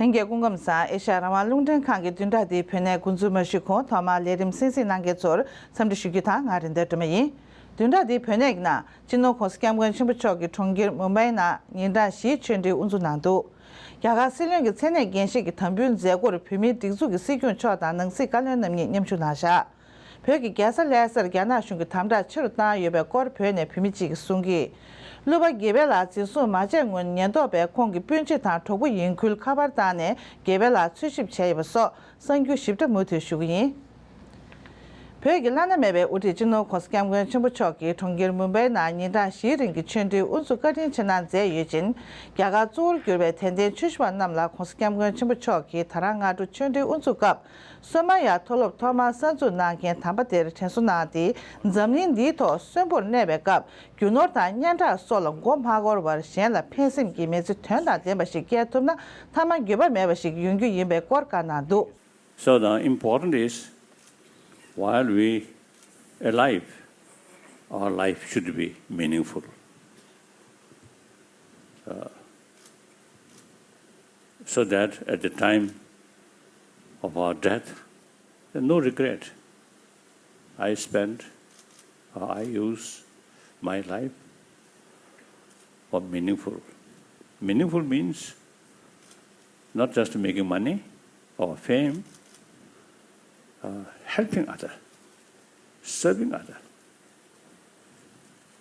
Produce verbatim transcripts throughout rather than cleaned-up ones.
ལྷན་རྒྱས་སྐུ་ཁམས་བཟང་། ཨེ་ཤ་ཡ་རང་དབང་རླུང་འཕྲིན་ཁང་གི་བདུན་ཕྲག་འདིའི་བོད་གནས་འགོ་འཛུགས་མ་ཞུས་གོང་ཐོག་མར་ལས་རིམ་གསན་གཟིགས་གནང་མཁན་ཚོར་འཚམས་འདྲི་ཞུ་རྒྱུ་དང་། ང་རིན་ལྡན་སྒྲོལ་མ་ཡིན། བདུན་ཕྲག་འདིའི་བོད་གནས་ཀྱི་ནང་སྤྱི་ནོར་༸གོང་ས་༸སྐྱབས་མགོན་ཆེན་པོ་མཆོག་གིས་གྲོང་ཁྱེར་མུམ་བྷའི་ནང་ཉིན་གྲངས་བཞིའི་ཆོས་འབྲེལ་དབུ་འཛུགས་གནང་འདུག་རྒྱ་གར་སྲིད་བློན་གྱི་མཚན་གནས་འགན་བཞེས་ཀྱི་དམ་འབུལ་མཛད་སྒོར་བོད་མིའི་སྒྲིག་འཛུགས་ཀྱི་སྲིད་སྐྱོང་མཆོག་དང་ནང་སྲིད་བཀའ་བློན་རྣམ་གཉིས་མཉམ་ཞུགས་གནང་བཞག་བོད་ཀྱི་རྒྱལ་ས་ལྷ་སར་རྒྱ་ནག་གཞུང་གིས་དམ་དྲག་ཆེ་རུ་བཏང་ཡོད་པའི་སྐོར་བོད་ནས་བོད་མི་གཅིག་གིས་གསུངས་ཀྱིས། གླུ་པ་དགེ་འཕེལ་ལགས་འཛིན་བཟུང་མ་བྱས་སྔོན་ཉེན་རྟོག་པས་ཁོང་གི་སྤུན་མཆེད་དང་གྲོགས་པོ་ཡིན་ཁུལ་ཁ་པར་བཏང་ནས་དགེ་འཕེལ་ལགས་འཚོལ་ཞིབ་བྱས་ཡོད་པ་སོགས་གསར་འགྱུར་ཞིབ་ཕྲ་མུ་མཐུད་ཞུ་གི་ཡིན། བོད་ཀྱི་བླ་ན་མེད་པའི་དབུ་ཁྲིད་སྤྱི་ནོར་༸གོང་ས་༸སྐྱབས་མགོན་ཆེན་པོ་མཆོག་གིས་གྲོང་ཁྱེར་མུམ་བྷའི་ནང་ཉིན་གྲངས་བཞིའི་རིང་གི་ཆོས་འབྲེལ་དབུ་འཛུགས་བཀའ་དྲིན་ཆེ་གནང་མཛད་ཡོད་ཅིང་། རྒྱ་གར་གཙོ་བོར་གྱུར་པའི་དད་ལྡན་ཆོས་ཞུ་བ་རྣམས་ལ་༸གོང་ས་༸སྐྱབས་མགོན་ཆེན་པོ་མཆོག་གིས་ད་རང་སྔ་དྲོ་ཆོས་འབྲེལ་དབུ་འཛུགས་སྐབས། སོ་མ་ཡ་མཐོ་སློབ་ཐོག་མར་གསར་འཛུགས་གནང་མཁན་དམ་པ་དེར་དྲན་གསོ་གནང་སྟེ། འཛམ་གླིང་འདིའི་ཐོག་གསོན་པོར་གནས་པའི་སྐབས་རྒྱུ་ནོར་དང་སྙན་གྲགས་སོགས་ལ་མགོ་མ་འཁོར་བར་གཞན་ལ་ཕན་སེམས་ཀྱི་མི་ཚེ་དོན་དང་ལྡན་པ་ཞིག་སྐྱེལ་ཐུབ་ན་ཐ་མ་འགྱོད་པ་མེད་པ་ཞིག་ཡོང་རྒྱུ་ཡིན་པའི་སྐོར་བཀའ་གནང་འདུག So the important is, while we alive, our life should be meaningful. Uh, so that at the time of our death, no regret. I spend, or I use my life for meaningful. Meaningful means not just making money or fame, uh, helping other, serving other.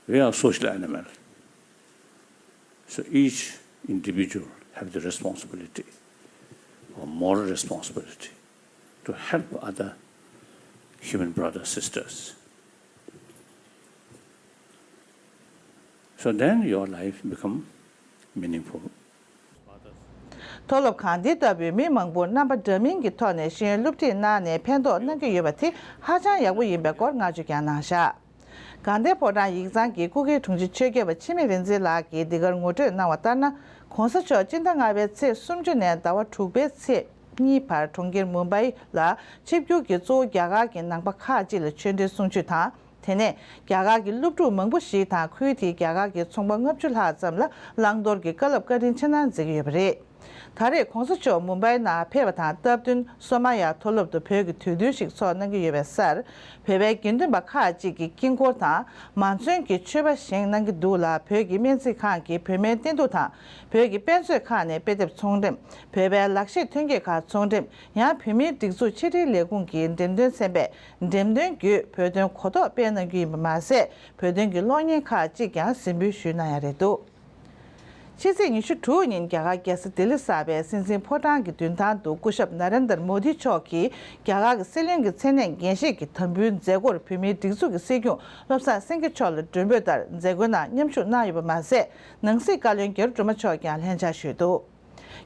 We are social animal. So each individual have the responsibility or moral responsibility to help other human brothers, sisters. So then your life become meaningful. མཐོ་སློབ་ཁང་འདི་ལྟ་བུའི་མི་མང་པོར་རྣམ་པ་འདྲ་མིན་གྱི་ཐོག་ནས་ཤེས་ཡོན་སློབ་ཁྲིད་གནང་ནས་ཕན་ཐོགས་གནང་གི་ཡོད་པ་དེ་ཧ་ཅང་ཡག་པོ་ཡིན་པའི་སྐོར་བསྔགས་བརྗོད་ཀྱང་གནང་བཞག་དགའ་ལྡན་ཕོ་བྲང་ཡིག་ཚང་གི་སྐུ་སྒེར་དྲུང་ཆེ་ཆོས་རྒྱལ་བ་འཆི་མེད་རིག་འཛིན་ལགས་ཀྱིས་འདི་གར་ངོ་སྤྲོད་གནང་བ་ལྟར་ན། ༸གོང་ས་མཆོག་སྤྱི་ཟླ་ལྔ་པའི་ཚེས་སུམ་ཅུ་ནས་ཟླ་བ་དྲུག་པའི་ཚེས་གཉིས་བར་གྲོང་ཁྱེར་མུམ་བྷའི་ལ་ཆིབས་བསྒྱུར་གྱིས་གཙོ་བོ་རྒྱ་གར་གྱི་ནང་པ་ཁག་ཅིག་ལ་ཆོས་འབྲེལ་གསུང་ཆོས་དང་། དེ་ནས་རྒྱ་གར་གྱི་སློབ་ཕྲུག་མང་པོ་ཞིག་དང་ཁུལ་དེའི་རྒྱ་གར་གྱི་ཚོང་པ་ལྔ་བཅུ་ལྷག་ཙམ་ལ་བླང་དོར་གྱི་བཀའ་སློབ་བཀའ་དྲིན་ཆེ་གནང་མཛད་ཀྱི་ཡོད་པ་རེད། ད་རེས་༸གོང་ས་མཆོག་མུམ་བྷའི་ནང་ཕེབས་པ་དང་སྟབས་བསྟུན་སོ་མ་ཡ་མཐོ་སློབ་ཏུ་བོད་ཀྱི་དུས་སྟོན་ཞིག་ཚོགས་གནང་གི་ཡོད་པའི་སར། བོད་པའི་དགེ་འདུན་པ་ཁག་ཅིག་གིས་དཀྱིལ་འཁོར་དང་མང་ཚོགས་ཀྱི་མཆོད་པ་བཞེངས་གནང་གི་འདུག་ལ། བོད་ཀྱི་སྨན་རྩིས་ཁང་གི་བོད་སྨན་བསྟེན་གཏུག་དང་བོད་ཀྱི་དཔེ་མཛོད་ཁང་ནས་དཔེ་དེབ་ཚོང་འགྲེམས། བོད་པའི་ལག་ཤེས་ཐོན་སྐྱེད་ཁག་ཚོང་འགྲེམས། ཡང་བོད་མིའི་སྒྲིག་འཛུགས་ཕྱི་དྲིལ་ལས་ཁུངས་ཀྱི་འགྲེམས་སྟོན་ཚན་པས་འགྲེམས་སྟོན་བརྒྱུད་བོད་དོན་གོ་རྟོགས་སྤེལ་གནང་རྒྱུ་ཡིན་པ་མ་ཟད། བོད་དོན་གྱི་གློག་བརྙན་ཁག་ཅིག་ཀྱང་གཟིགས་འབུལ་ཞུས་གནང་ཡ་རེད་འདུག་ཕྱི་ཚེས་ཉི་ཤུ་དྲུག་ཉིན་རྒྱ་གར་རྒྱལ་ས་ལྡི་ལི་གསར་པའི་སྲིད་འཛིན་ཕོ་བྲང་གི་མདུན་ཐང་དུ་སྐུ་ཞབས་ན་རེན་དར་མོ་དི་མཆོག་གིས་རྒྱ་གར་གྱི་སྲིད་བློན་གྱི་མཚན་གནས་འགན་བཞེས་ཀྱི་དམ་འབུལ་མཛད་སྒོར་བོད་མིའི་སྒྲིག་འཛུགས་ཀྱི་སྲིད་སྐྱོང་བློ་བཟང་སེང་གེ་མཆོག་ལ་མགྲོན་འབོད་ལྟར་མཛད་སྒོའི་ནང་མཉམ་ཞུགས་གནང་ཡོད་པ་མ་ཟད། ནང་སྲིད་བཀའ་བློན་རྒྱ་རི་སྒྲོལ་མ་མཆོག་ཀྱང་ལྷན་བཅར་ཞུས་འདུག་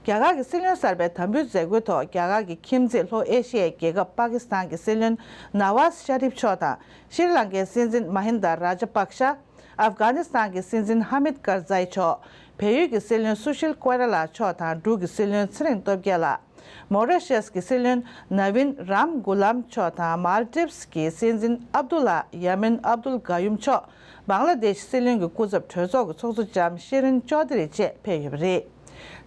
རྒྱ་གར་གྱི་སྲིད་བློན་གསར་པའི་དམ་འབུལ་མཛད་སྒོའི་ཐོག་རྒྱ་གར་གྱི་ཁྱིམ་མཚེས་ལྷོ་ཨེ་ཤི་ཡའི་རྒྱལ་ཁབ་པ་ཀི་སི་ཐན་གྱི་སྲིད་བློན་ནཱ་ཝཱཟ་ཤ་རིབ་མཆོག་དང་། ཤྲི་ལང་ཀའི་སྲིད་འཛིན་མ་ཧིན་དཱ་རཱ་ཇ་པག་ཤ། ཨབ་གྷ་ནི་སི་ཐན་གྱི་སྲིད་འཛིན་ཧ་མིད་ཀར་ཛའི་མཆོག་བལ་ཡུལ་གྱི་སྲིད་བློན་སུ་ཤིལ་ཀོ་ཨེ་ར་ལ་མཆོག་དང་འབྲུག་གི་སྲིད་བློན་ཚེ་རིང་སྟོབས་རྒྱལ་ལགས། མོ་རི་ཤེས་ཀྱི་སྲིད་བློན་ནཱ་ཝིན་རམ་གུ་ལམ་མཆོག་དང་མཱལ་ཏིབ་སི་གྱི་སྲིད་འཛིན་ཨབ་དུ་ལ་ཡ་མིན་ཨབ་དུལ་ག་ཡུམ་མཆོག་བང་ལ་དེཤ་སྲིད་བློན་གྱི་སྐུ་ཚབ་གྲོས་ཚོགས་ཀྱི་ཚོགས་གཙོ་ལྕམ་ཤེ་རིན་ཅོ་དི་རི་བཅས་ཕེབས་ཡོད་པ་རེད།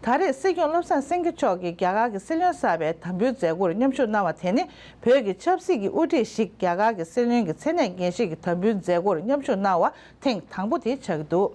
ད་རེས་སྲིད་སྐྱོང་བློ་བཟང་སེང་གེ་མཆོག་གིས་རྒྱ་གར་གྱི་སྲིད་བློན་གསར་པའི་དམ་འབུལ་མཛད་སྒོར་མཉམ་ཞུགས་གནང་བ་དེ་ནི་བོད་ཀྱི་ཆབ་སྲིད་ཀྱི་དབུ་ཁྲིད་ཞིག་རྒྱ་གར་གྱི་སྲིད་བློན་གྱི་མཚན་གནས་འགན་བཞེས་ཀྱི་དམ་འབུལ་མཛད་སྒོར་མཉམ་ཞུགས་གནང་བ་ཐེངས་དང་པོ་དེ་ཆགས་ཀྱི་འདུག་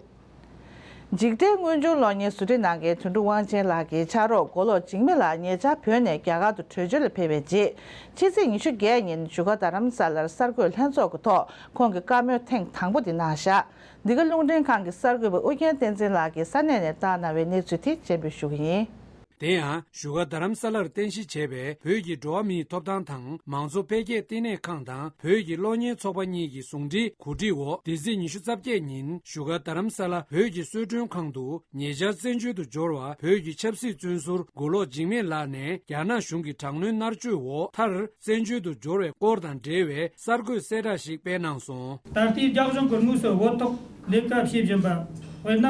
འཇིགས་བྲལ་དངོས་བྱུང་གློག་བརྙན་བཟོ་སྐྲུན་གནང་མཁན་དོན་གྲུབ་དབང་ཆེན་ལགས་ཀྱི་ཕྱག་རོགས་མགོ་ལོག་འཇིགས་མེད་ལགས་ཉེ་ཆར་བོད་ནས་རྒྱ་གར་དུ་བྲོས་བྱོལ་ལ་ཕེབས་པའི་རྗེས། ཕྱི་ཚེས་ཉི་ཤུ་བརྒྱད་ཉིན་བཞུགས་སྒར་རྡ་རམ་ས་ལར་གསར་འགོད་ལྷན་ཚོགས་ཀྱི་ཐོག་ཁོང་གི་བཀའ་མོལ་ཐེངས་དང་པོ་དེ་གནང་བཞག་འདི་ག་རླུང་འཕྲིན་ཁང་གི་གསར་འགོད་པ་ཨུ་རྒྱན་བསྟན་འཛིན་ལགས་ཀྱིས་ས་གནས་ནས་བཏང་གནང་བའི་གནས་ཚུལ་དེ་སྤྱན་འབུལ་ཞུ་གི་ཡིན། དེ་ཡང་བཞུགས་སྒར་རྡ་རམ་ས་ལར་རྟེན་གཞི་བྱས་པའི་བོད་ཀྱི་འགྲོ་བ་མིའི་ཐོབ་ཐང་དང་མང་གཙོ་འཕེལ་རྒྱས་བསྟི་གནས་ཁང་དང་བོད་ཀྱི་གློག་བརྙན་ཚོགས་པ་གཉིས་ཀྱི་ཟུང་འབྲེལ་གོ་སྒྲིག་འོག་འདི་ཚེས་ཉི་ཤུ་རྩ་བརྒྱད་ཉིན་བཞུགས་སྒར་རྡ་རམ་ས་ལ་བོད་ཀྱི་གསོལ་མགྲོན་ཁང་དུ་ཉེ་ཆར་བཙན་བྱོལ་དུ་འབྱོར་བ་བོད་ཀྱི་ཆབ་སྲིད་བཙོན་ཟུར་མགོ་ལོག་འཇིགས་མེད་ལགས་ནས་རྒྱ་ནག་གཞུང་གི་དྲག་གནོན་མནར་གཅོད་འོག་མཐར་བཙན་བྱོལ་དུ་འབྱོར་བའི་སྐོར་དང་འབྲེལ་བའི་གསར་འགོད་གསལ་བསྒྲགས་ཤིག་སྤེལ་གནང་སོང་། ད་ལྟའི་རྒྱ་གཞུང་གིས་དམིགས་སུ་བོད་ཐོག་ལས་ཀ་བྱེད་བཞིན་པ། དཔེར་ན།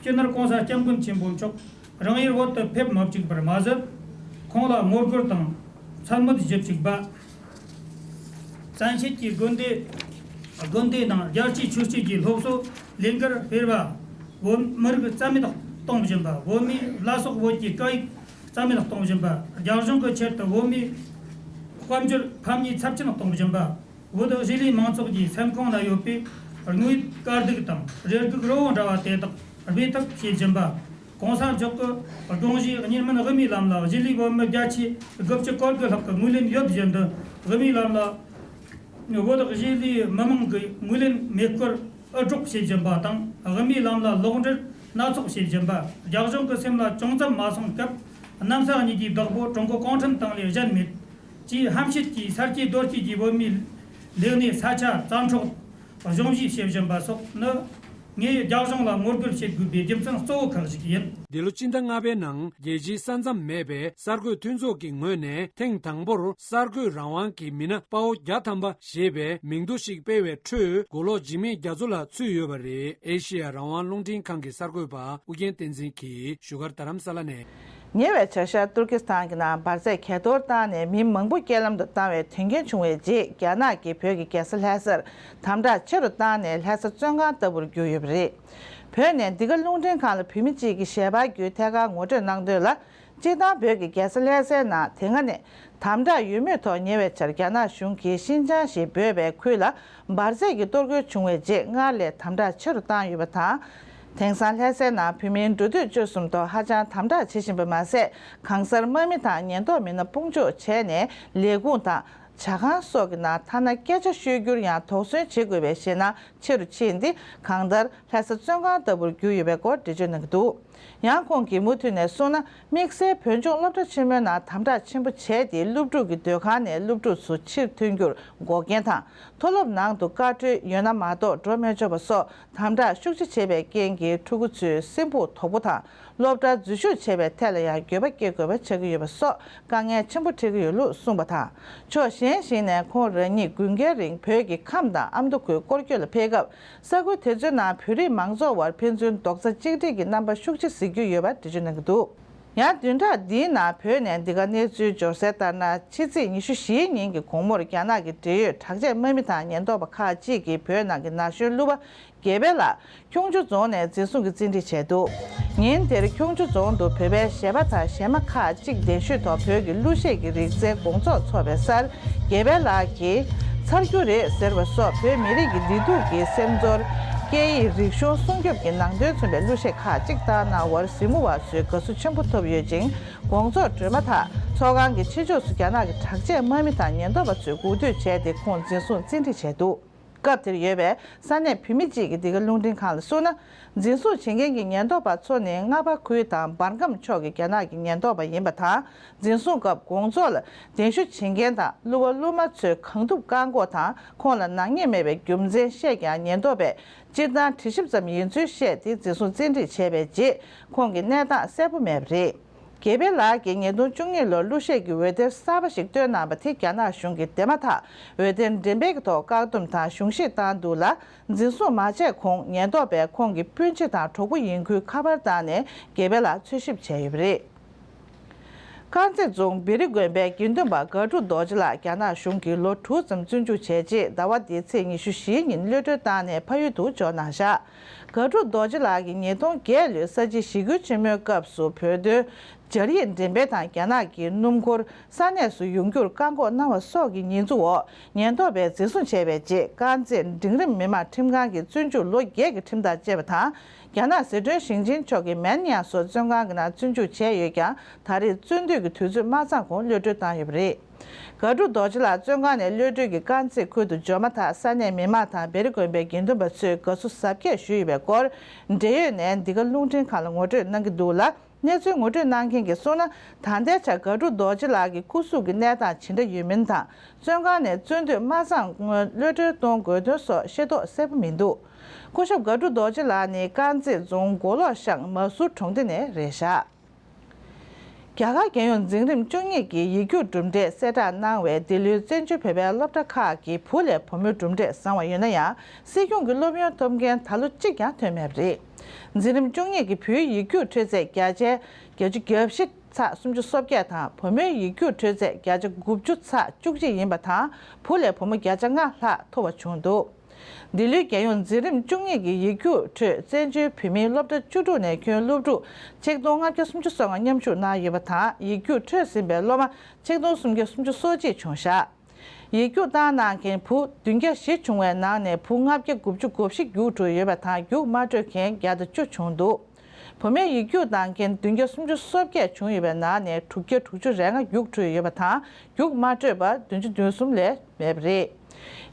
སྤྱི་ནོར་༸གོང་ས་༸སྐྱབས་མགོན་ཆེན་པོ་མཆོག་རང་ཡུལ་བོད་དུ་ཕེབས་མ་བཅུག་པར་མ་ཟད། ཁོང་ལ་ངོ་རྒོལ་དང་མཚན་སྨོད་བྱེད་བཅུག་པ། བཙན་ཤེད་ཀྱིས་དགོན་སྡེ། དགོན་སྡེ་ནང་རྒྱལ་གཅེས་ཆོས་གཅེས་ཀྱི་སློབ་གསོ་ལས་འགུལ་སྤེལ་བ། བོད་མི་རིགས་རྩ་མེད་གཏོང་བཞིན་པ། བོད་མིའི་བླ་སྲོག་བོད་ཀྱི་སྐད་ཡིག་ རྩ་མེད་གཏོང་བཞིན་པ། རྒྱ་གཞུང་གི་ཆེད་དུ་བོད་མིའི་དཔལ་འབྱོར་ཕམ་ཉེས་ཚབས་ཆེན་གཏོང་བཞིན་པ། བོད་གཞིས་ལུས་མང་ཚོགས་ཀྱི་སེམས་ཁོང་ན་ཡོད་པའི་དངོས་ཡོད་དཀའ་སྡུག་དང་རེ་སྒུག་རི་བོ་འདྲ་བ་དེ་དག་སྦས་ཐབས་བྱེད་བཞིན་པ། གོང་ས་མཆོག་གི་དགོངས་བཞེད་གཉིས་སྨན་དབུ་མའི་ལམ་ལ་གཞིས་ལུས་བོད་མི་བརྒྱ་ཆ་དགུ་བཅུ་གོ་དགུ་ལྷག་གིས་ངོས་ལེན་ཡོད་བཞིན་དུ། དབུ་མའི་ལམ་ལ་བོད་གཞིས་ལུས་མི་མང་གིས་ངོས་ལེན་མེད་སྐོར་འུར་སྒྲོག་བྱེད་བཞིན་པ་དང་། དབུ་མའི་ལམ་ལ་ལོག་འགྲེལ་སྣ་ཚོགས་བྱེད་བཞིན་པ། རྒྱ་གཞུང་གི་སེམས་ལ་ཅུང་ཙམ་མ་སོང་སྐབས། གནམ་ས་གཉིས་ཀྱི་བདག་པོ་ཀྲུང་གོ་གུང་ཁྲན་ཏང་ལས་གཞན་མེད་ཅེས་ཧམ་བཤད་ཀྱིས་ས་སྐྱེས་རྡོ་སྐྱེས་ཀྱི་བོད་མིའི་ལས་གནས་ས་ཆ་རྩ་འཕྲོག་གཞོམ་གཞིས་བྱེད་བཞིན་པ་སོགས་ནི། ངས་རྒྱ་གཞུང་ལ་ངོ་རྒོལ་བྱེད་དགོས་པའི་རྒྱུ་མཚན་གཙོ་བོ་ཁག་ཅིག་ཡིན། འདི་ལོ་སྤྱི་ཟླ་ལྔ་པའི་ནང་རྒྱལ་སྤྱིའི་ས་མཚམས་མེད་པའི་གསར་འགོད་མཐུན་ཚོགས་ཀྱི་ངོས་ནས་ཐེངས་དང་པོར་གསར་འགོད་རང་དབང་གི་མི་སྣ་དཔའ་བོ་བརྒྱ་ཐམ་པ་ཞེས་པའི་མིང་ཐོ་ཞིག་སྤེལ་བའི་ཁྲོད་མགོ་ལོག་འཇིགས་མེད་རྒྱ་མཚོ་ལགས་ཚུད་ཡོད་པ་རེད། ཨེ་ཤེ་ཡ་རང་དབང་རླུང་འཕྲིན་ཁང་གི་གསར་འགོད་པ་ཨུ་རྒྱན་བསྟན་འཛིན་གྱིས་བཞུགས་སྒར་རྡ་རམ་ས་ལ་ནས། ཉེ་བའི་ཆར་ཤར་ཏུར་ཀི་སི་ཐན་གྱི་ནང་འབར་རྫས་གས་གཏོར་བཏང་ནས་མི་མང་པོ་རྐྱེན་ལམ་དུ་བཏང་བའི་དོན་རྐྱེན་བྱུང་བའི་རྗེས། རྒྱ་ནག་གིས་བོད་ཀྱི་རྒྱལ་ས་ལྷ་སར་དམ་དྲག་ཆེ་རུ་བཏང་ནས་ལྷ་ས་བཙོན་ཁང་ལྟ་བུར་གྱུར་ཡོད་པ་རེད། བོད་ནས་འདི་ག་རླུང་འཕྲིན་ཁང་ལ་བོད་མི་གཅིག་གིས་ཞལ་པར་བརྒྱུད་ཐད་ཀར་ངོ་སྤྲོད་གནང་དོན་ལ། སྤྱིར་བཏང་བོད་ཀྱི་རྒྱལ་ས་ལྷ་སའི་ནང་དེ་སྔ་ནས་དམ་དྲག་ཡོད་མུས་ཐོག་ཉེ་བའི་ཆར་རྒྱ་ནག་གཞུང་གིས་ཤིན་ཅང་ཞེས་འབོད་པའི་ཁུལ་ལ་འབར་རྫས་ཀྱི་གཏོར་རྒོལ་བྱུང་བའི་རྗེས་སྔར་ལས་དམ་དྲག་ཆེ་རུ་བཏང་ཡོད་པ་དང་། དེང་སང་ལྷ་སའི་ནང་བོད་མིའི་འགྲོ་སྡོད་སྤྱོད་གསུམ་ཐོག་ཧ་ཅང་དམ་དྲག་བྱེད་བཞིན་པ་མ་ཟད། གང་སར་དམག་མི་དང་ཉེན་རྟོག་མི་སྣ་སྤུན་འཇོག་བྱས་ནས་ལས་ཁུངས་དང་ཇ་ཁང་སོགས་ཀྱི་ནང་ཐ་ན་སྐད་ཆ་ཤོད་རྒྱུར་ཡང་དོགས་ཟོན་བྱེད་དགོས་པའི་ཞེད་སྣང་ཆེ་རུ་ཕྱིན་ཏེ། གང་ལྟར་ལྷ་ས་བཙོན་ཁང་ལྟ་བུར་གྱུར་ཡོད་པའི་སྐོར་འགྲེལ་བརྗོད་གནང་གི་འདུག། ཡང་ཁོང་གིས་མུ་མཐུད་ནས་གསུངས་ན། དམིགས་བསལ་བོད་ལྗོངས་སློབ་གྲྭ་ཆེན་མོའི་ནང་དམ་དྲག་ཆེན་པོ་བྱས་ཏེ། སློབ་ཕྲུག་གི་སྡོད་ཁང་ནས་སློབ་ཕྲུག་ཚོ་ཕྱིར་ཐོན་རྒྱུར་འགོག་རྐྱེན་དང་། མཐོ་སློབ་ནང་དུ་བཀའ་འཁྲོལ་ཡོད་ན་མ་གཏོགས་འགྲོ་མི་ཆོག་པ་སོགས་དམ་དྲག་ཤུགས་ཆེ་བྱས་པའི་རྐྱེན་གྱིས། ཕྲུ་གུ་ཚོའི་སེམས་ཕུགས་དོག་པོ་དང་། སློབ་གྲྭར་འཛུལ་ཞུགས་བྱེད་པའི་ཐད་ལ་ཡང་འགྱོད་པ་སྐྱེ་དགོས་པ་ཆགས་ཀྱི་ཡོད་པ་སོགས་དཀའ་ངལ་ཆེན་པོ་འཕྲད་ཀྱི་ཡོད་ལུགས་གསུངས་པ་དང་། ཕྱོགས་གཞན་ཞིག་ནས་ཁོང་རང་ཉིད་དགུན་ཁའི་རིང་བོད་ཀྱི་ཁམས་དང་ཨ་མདོ་ཁུལ་སྐོར་སྐྱོད་ལ་ཕེབས་སྐབས། ས་ཁུལ་དེ་ཚོའི་ནང་བོད་རིགས་མང་ཚོགས་དབར་ཕན་ཚུན་རྡོག་རྩ་གཅིག་སྒྲིལ་གྱི་རྣམ་པ་ཤུགས་ཆེ་གཟིགས་རྒྱུ་ཡོད་པ་འགྲེལ་བརྗོད་གནང་གི་འདུག། ཡང་བདུན་ཕྲག་འདིའི་ནང་བོད་ནས་འདི་ག་གནས་ཚུལ་འབྱོར་གསལ་ལྟར་ན། ཕྱི་ཚེས་ཉི་ཤུ་བཞིའི་ཉིན་གྱི་དགོང་མོར་རྒྱ་ནག་གི་འབྲེལ་ཡོད་དྲག་ཆས་དམག་མི་དང་ཉེན་རྟོག་པ་ཁག་ཅིག་གིས་བོད་ནང་གི་ན་གཞོན་གླུ་བ་དགེ་འཕེལ་ལགས་ཁྱུང་མཆུ་རྫོང་ནས་འཛིན་བཟུང་གིས་བཙན་ཁྲིད་བྱས་འདུག། ཉིན་དེར་ཁྱུང་མཆུ་རྫོང་དུ་བོད་པའི་གཞས་པ་དང་གཞས་མ་ཁག་ཅིག་གདན་ཞུས་ཐོག་བོད་ཀྱི་གླུ་གཞས་ཀྱི་རིག་རྩལ་དགོང་ཚོགས་འཚོགས་པའི་སར། དགེ་འཕེལ་ལགས་ཀྱིས་ཚར་རྒྱུ་རེད་ཟེར་བ་སོགས་བོད་མི་རིགས་ཀྱི་བདེ་སྡུག་གི་སེམས་ཚོར། སྐད་ཡིག་རིག་གཞུང་སྲུང་སྐྱོབ་ཀྱི་ནང་དོན་མཚོན་པའི་གླུ་གཞས་ཁག་ཅིག་བཏང་གནང་བར་གཟིགས་མོ་བ་ཚོས་དགའ་བསུ་ཆེན་པོ་ཐོབ་ཡོད་ཅིང་། དགོང་ཚོགས་གྲོལ་མ་ཐག་ཚོགས་ཁང་གི་ཕྱི་ཕྱོགས་སུ་རྒྱ་ནག་གི་དྲག་ཆས་དམག་མི་དང་ཉེན་རྟོག་པ་ཚོས་འགུག་སྡོད་བྱས་ཏེ། ཁོང་འཛིན་བཟུང་བཙན་ཁྲིད་བྱས་འདུག། སྐབས་དེར་ཡོད་པའི་ས་གནས་བོད་མི་གཅིག་གིས་འདི་ག་རླུང་འཕྲིན་ཁང་ལ་གསུངས་ན། འཛིན་བཟུང་བྱེད་མཁན་གྱི་ཉེན་རྟོག་པ་ཚོ་ནི་རྔ་པ་ཁུལ་དང་འབར་ཁམས་ཕྱོགས་ཀྱི་རྒྱ་ནག་གི་ཉེན་རྟོག་པ་ཡིན་པ་དང་། འཛིན་བཟུང་སྐབས་དགོང་ཚོགས་ལ་གདན་ཞུ་བྱེད་མཁན་དང་གླུ་བ་གླུ་མ་ཚོས་གང་ཐུབ་བཀག་འགོག་དང་། ཁོང་ལ་ནག་ཉེས་མེད་པའི་རྒྱུ་མཚན་བཤད་ཀྱང་། ཉེན་རྟོག་པས་སྤྱིར་བཏང་དྲི་ཞིབ་ཙམ་ཡིན་ཚུལ་བཤད་དེ། འཛིན་བཟུང་བཙན་ཁྲིད་བྱས་པའི་རྗེས། ཁོང་གི་གནས་སྟངས་གསལ་པོ་མེད་པ་རེད། དགེ་འཕེལ་ལགས་ཀྱིས་ཉིས་སྟོང་བཅུ་གཉིས་ལོར་གླུ་གཞས་ཀྱི་འོད་སྡེར་གསར་པ་ཞིག་བཏོན་གནང་བ་དེ་རྒྱ་ནག་གཞུང་གིས་འདེམས་མ་ཐག་འོད་སྡེར་འགྲེམས་སྤེལ་གྱི་ཐོག་བཀག་སྡོམ་དང་གཞུང་བཞེས་བཏང་འདུག་ལ། འཛིན་བཟུང་མ་བྱས་གོང་ཉེན་རྟོག་པས་ཁོང་གི་སྤུན་མཆེད་དང་གྲོགས་པོ་ཡིན་ཁུལ་ཁ་པར་བཏང་ནས་དགེ་འཕེལ་ལགས་འཚོལ་ཞིབ་བྱས་ཡོད་པ་རེད། དཀར་མཛེས་རྫོང་བེ་རི་དགོན་པའི་དགེ་འདུན་པ་དགའ་ཕྲུག་རྡོ་རྗེ་ལགས་རྒྱ་ནག་གཞུང་གིས་ལོ་དྲུག་ཙམ་བཙོན་འཇུག་བྱས་རྗེས། ཟླ་བ་འདིའི་ཚེས་ཉི་ཤུ་བཞིའི་ཉིན་གློད་གྲོལ་བཏང་ནས་ཕ་ཡུལ་དུ་འབྱོར་གནང་བཞག། དགའ་ཕྲུག་རྡོ་རྗེ་ལགས་ཀྱིས་ཉིས་སྟོང་བརྒྱད་ལོའི་ས་བྱི་ཞི་རྒོལ་ཆེན་མོའི་སྐབས་སུ་བོད་དོན་སྦྱར་ཡིག་འགྲེམས་སྤེལ་དང་། རྒྱ་ནག་གི་སྣུམ་འཁོར་ས་གནས་སུ་ཡོང་རྒྱུར་བཀག་འགོག་གནང་བ་སོགས་ཀྱི་ཉེས་འཛུགས་འོག་ཉེན་རྟོག་པས་འཛིན་བཟུང་བྱས་པའི་རྗེས། དཀར་མཛེས་འབྲིང་རིམ་མི་དམངས་ཁྲིམས་ཁང་གིས་བཙོན་འཇུག་ལོ་བརྒྱད་ཀྱི་ཁྲིམས་ཐག་བཅད་པ་དང་། རྒྱ་ནག་ཟི་ཁྲོན་ཞིང་ཆེན་ཕྱོགས་ཀྱི་མན་ཡང་སོགས་བཙོན་ཁང་གི་ནང་བཙོན་འཇུག་བྱས་ཡོད་ཀྱང་། ད་རེས་བཙོན་འདུས་ཀྱི་དུས་ཚོད་མ་ཚང་གོང་གློད་གྲོལ་བཏང་ཡོད་པ་རེད། དགའ་ཕྲུག་རྡོ་རྗེ་ལགས་བཙོན་ཁང་ནས་གློད་གྲོལ་གྱིས་དཀར་མཛེས་ཁུལ་དུ་འབྱོར་མ་ཐག་ས་གནས་མི་མང་དང་བེ་རི་དགོན་པའི་དགེ་འདུན་པ་ཚོས་དགའ་བསུ་གཟབ་རྒྱས་ཞུས་ཡོད་པའི་སྐོར། འབྲེལ་ཡོད་ནས་འདི་ག་རླུང་འཕྲིན་ཁང་ལ་ངོ་སྤྲོད་གནང་གི་འདུག་ལ། གནས་ཚུལ་ངོ་སྤྲོད་གནང་མཁན་གྱིས་གསུངས་ན། ད་ལྟའི་ཆར་དགའ་ཕྲུག་རྡོ་རྗེ་ལགས་ཀྱི་སྐུ་གཟུགས་ཀྱི་གནས་སྟངས་ཇི་འདྲ་ཡོད་མིན་དང་། བཙོན་ཁང་ནས་བཙོན་འདུས་མ་ཚང་སྔོན་གློད་གྲོལ་གཏོང་དགོས་དོན་སོགས་ཤེས་རྟོགས་གསལ་པོ་མི་འདུག། སྐུ་ཞབས་དགའ་ཕྲུག་རྡོ་རྗེ་ལགས་ནི་དཀར་མཛེས་རྫོང་མགོ་ལོག་ཤང་མ་སུར་གྲོང་སྡེ་ནས་རེད་བཞག། རྒྱ་གར་རྒྱལ་ཡོངས་འཛིན་རིམ་བཅུ་གཉིས་ཀྱི་ཡིག་རྒྱུགས་གྲུབ་འབྲས་གསལ་བསྒྲགས་གནང་བས། འདི་ལོའི་བཙན་བྱོལ་བོད་པའི་སློབ་གྲྭ་ཁག་གི་བུ་ལས་བུ་མོའི་གྲུབ་འབྲས་བཟང་བ་ཡོད་ན་ཡང་། སྲིད་སྐྱོང་གི་སློབ་ཡོན་ཐོབ་མཁན་ད་ལོ་གཅིག་ཀྱང་ཐོན་མེད་པ་རེད། འཛིན་རིམ་བཅུ་གཉིས་ཀྱི་བུའི་ཡིག་རྒྱུགས་འཕྲོད་ཚད་བརྒྱ་ཆའི་བརྒྱད་ཅུ་གྱ་བཞི་ཚེག་སུམ་ཅུ་སོ་བརྒྱད་དང་། བུ་མོའི་ཡིག་རྒྱུགས་འཕྲོད་ཚད་བརྒྱ་ཆ་དགུ་བཅུ་ཚེག་བཅུ་གཅིག་ཡིན་པ་དང་། བུ་ལས་བུ་མོ་བརྒྱ་ཆ་ལྔ་ལྷག་མཐོ་བ་བྱུང་འདུག། འདི་ལོའི་རྒྱལ་ཡོངས་འཛིན་རིམ་བཅུ་གཉིས་ཀྱི་ཡིག་རྒྱུགས་ཁྲོད་བཙན་བྱོལ་བོད་མིའི་སློབ་གྲྭ་བཅུ་དྲུག་ནས་ཁྱོན་སློབ་ཕྲུག་ཆིག་སྟོང་ལྔ་བརྒྱ་སུམ་ཅུ་སོ་ལྔ་མཉམ་ཞུགས་གནང་ཡོད་པ་དང་། ཡིག་རྒྱུགས་འཕྲོད་ཟིན་པའི་སློབ་མ་ཆིག་སྟོང་སུམ་བརྒྱ་སུམ་ཅུ་སོ་གཅིག་བྱུང་བཞག་ཡིག་རྒྱུགས་བཏང་གནང་མཁན་བུ་བདུན་བརྒྱ་བཞི་བྱུང་བའི་ནང་ནས་བུ་ལྔ་བརྒྱ་དགུ་བཅུ་གོ་བཞི་རྒྱུགས་གྲོལ་ཡོད་པ་དང་། རྒྱུགས་མ་འཕྲོད་མཁན་བརྒྱ་དང་བཅུ་བྱུང་འདུག་བུད་མེད་ཡིག་རྒྱུགས་གནང་མཁན་བདུན་བརྒྱ་སུམ་ཅུ་སོ་བརྒྱད་བྱུང་ཡོད་པའི་ནང་ནས་དྲུག་བརྒྱ་དྲུག་ཅུ་རེ་ལྔ་རྒྱུགས་འཕྲོད་ཡོད་པ་དང་། རྒྱུགས་མ་འཕྲོད་པ་བདུན་ཅུ་དོན་གསུམ་ལས་མེད་པ་རེད།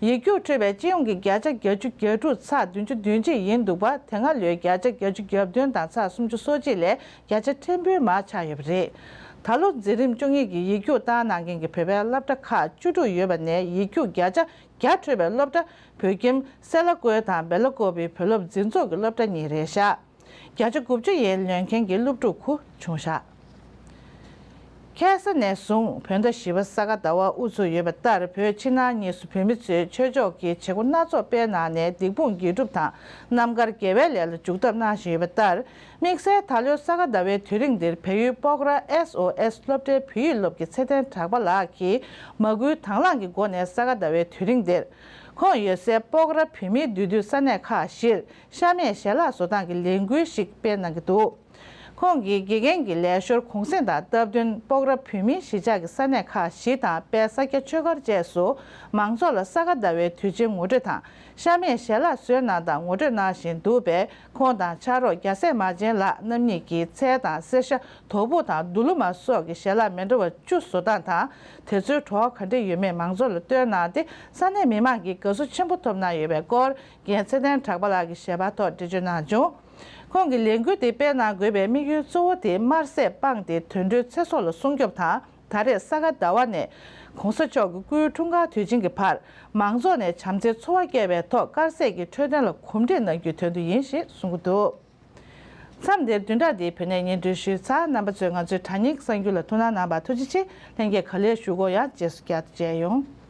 ཡིག་རྒྱུགས་འཕྲོད་པའི་སྤྱི་ཡོངས་ཀྱི་བརྒྱ་ཆ་བརྒྱད་ཅུ་གྱ་དྲུག་ཚེག་བདུན་ཅུ་དོན་གཅིག་ཡིན་འདུག་པ། དེ་སྔ་ལོའི་བརྒྱ་ཆ་བརྒྱད་ཅུ་གྱ་བདུན་དང་ཚེག་སུམ་ཅུ་སོ་གཅིག་ལས་བརྒྱ་ཆ་ཕྲན་བུ་མར་ཆག་ཡོད་པ་རེད། ད་ལོ་འཛིན་རིམ་བཅུ་གཉིས་ཀྱི་ཡིག་རྒྱུགས་བཏང་གནང་མཁན་གྱི་བོད་པའི་སློབ་གྲྭ་ཁག་བཅུ་དྲུག་ཡོད་པ་ནས། ཡིག་རྒྱུགས་བརྒྱ་ཆ་བརྒྱ་འཕྲོད་པའི་སློབ་གྲྭ་བོད་ཁྱིམ་སེ་ལ་ཀོའི་དང་སྦེ་ལ་ཀོ་པའི་བོད་སློབ་འཛིན་ཚོགས་ཀྱི་སློབ་གྲྭ་གཉིས་རེད་བཞག་བརྒྱ་ཆ་དགུ་བཅུ་ཡན་ལོན་མཁན་གྱི་སློབ་ཕྲུག་དགུ་བྱུང་བཞག་ཁ་སང་ནས་བཟུང་བོད་ཟླ་བཞི་པ་ས་ག་ཟླ་བ་དབུ་ཚུགས་ཡོད་པ་ལྟར། བོད་ཕྱི་ནང་གཉིས་སུ་བོད་མི་ཚོས་ཆོས་ཕྱོགས་ཀྱི་བྱེད་སྒོ་སྣ་ཚོགས་སྤེལ་གནང་ནས། སྡིག་སྤོང་དགེ་སྒྲུབ་དང་རྣམ་དཀར་དགེ་བའི་ལས་ལ་འཇུག་ཐབས་གནང་བཞིན་ཡོད་པ་ལྟར། དམིགས་བསལ་ད་ལོའི་ས་ག་ཟླ་བའི་དུས་རིང་འདིར། བལ་ཡུལ་སྤོག་ར་ཨེས་ཨོ་ཨེས་སློབ་གྲྭའི་བོད་ཡིག་སློབ་ཀྱི་ཚེ་བརྟན་གྲགས་པ་ལགས་ཀྱིས་མ་བསྐུལ་དང་བླངས་ཀྱི་སྒོ་ནས། ས་ག་ཟླ་བའི་དུས་རིང་འདིར་ཁོང་ཡོད་སའི་སྤོག་ར་བོད་མིའི་འདུས་སྡོད་ས་གནས་ཁག་བཞིར་ཤ་མེད་ཞལ་ལག་བཟོ་སྟངས་ཀྱི་ལས་འགུལ་ཞིག་སྤེལ་གནང་གི་འདུག་ཁོང་གིས་དགེ་རྒན་གྱི་ལས་ཞོར་གུང་སེང་དང་སྟབས་བསྟུན། སྤོག་ར་བོད་མིའི་གཞིས་ཆགས་ཀྱི་ས་གནས་ཁག་བཞི་དང་དཔལ་ས་སྐྱ་ཆོས་སྒར་བཅས་སུ་མང་ཚོགས་ལ་ས་ག་ཟླ་བའི་དུས་ཆེན་ངོ་སྤྲོད་དང་། ཤ་མེད་ཞལ་ལག་བཟོས་གནང་སྟངས་ངོ་སྤྲོད་གནང་བཞིན་འདུག་པས། ཁོང་དང་ཕྱག་རོགས་རྒྱལ་སྲས་མ་བྱན་ལགས་རྣམ་གཉིས་ཀྱིས་ཚལ་དང་གསེར་ཤ། དོ་པོ་དང་དུ་ལུ་མ་སོགས་ཀྱི་ཞལ་ལག་མི་འདྲ་བ་བཅུ་བཟོ་སྟངས་དང་། དེ་ཚོའི་བྲོ་བ་ག་འདྲ་ཡོད་མེད་མང་ཚོགས་ལ་སྟོན་གནང་སྟེ། ས་གནས་མི་མང་གིས་དགའ་བསུ་ཆེན་པོ་ཐོབ་གནང་ཡོད་པའི་སྐོར། རྒན་ཚེ་བརྟན་གྲགས་པ་ལགས་ཀྱི་ཞལ་པར་ཐོག་འགྲེལ་བརྗོད་གནང་བྱུང་། ཁོང་གིས་ལས་འགུལ་དེ་སྤེལ་གནང་དགོས་པའི་དམིགས་ཡུལ་གཙོ་བོ་དེ། དམར་ཟས་སྤངས་ཏེ་དུད་འགྲོའི་ཚེ་སྲོག་ལ་སྲུང་སྐྱོབ་དང་། ད་རེས་ས་ག་ཟླ་བ་ནས་གོང་ས་མཆོག་གི་སྐུའི་འཁྲུངས་སྐར་དུས་ཆེན་གྱི་བར། མང་ཚོགས་ནས་བྱམས་བརྩེའི་འཚོ་བ་སྐྱེལ་བའི་ཐོག་དཀར་ཟས་ཀྱི་འཕྲོད་བསྟེན་ལ་གོམས་འདྲིས་གནང་རྒྱུའི་དོན་དུ་ཡིན་ཞེས་གསུངས་ཀྱི་འདུག་མཚམས་འདིར་བདུན་ཕྲག་འདིའི་བོད་གནས་སྙན་སྒྲོན་ཞུས་ཚར། རྣམ་པ་ཚོས་ང་ཚོའི་དྲ་བརྙན་གསར་འགྱུར་ལ་ཐུགས་སྣང་གནང་བར་ཐུགས་རྗེ་ཆེ། ལྷན་རྒྱས་ག་ལེར་བཞུགས་དགོས། ཡང་རྗེས་སུ་བསྐྱར་དུ་མཇལ་ཡོང་།